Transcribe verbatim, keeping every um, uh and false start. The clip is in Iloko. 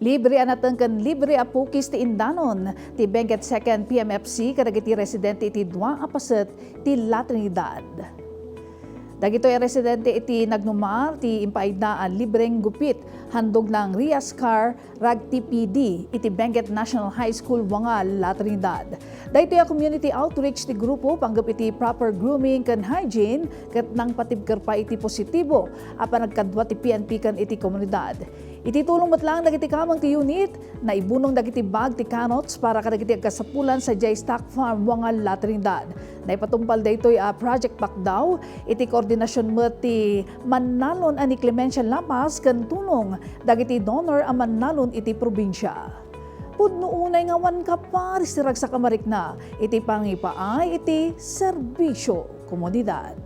Libre a nateng ken libre a pukis ti indanon ti Benguet Second P M F C kadagiti residente iti dua a paset ti La Trinidad. Dagitoy a residente iti nagnumar ti impaayda a libreng gupit, handog nang Riascar Rag T P D iti Benguet National High School, Wangal, La Trinidad. Daytoy a community outreach ti grupo panggep iti proper grooming ken hygiene ket nangpatibker pay iti positibo a panagkadua ti P N P ken iti komunidad. Iti tulong met laeng dagiti kameng ti unit, naibunong dagiti bag ti carrots para kadagiti agkasapulan sadiay Stock Farm, Wangal, La Trinidad. Naipatungpal daytoy a Project Bakdaw iti koordinasion met ti mannalon a ni Clemencia Lapas ken tulong dagiti donor a mannalon iti probinsia. Pudno unay nga awan kaparis ti ragsak a marikna iti pangipaay iti serbisio komunidad.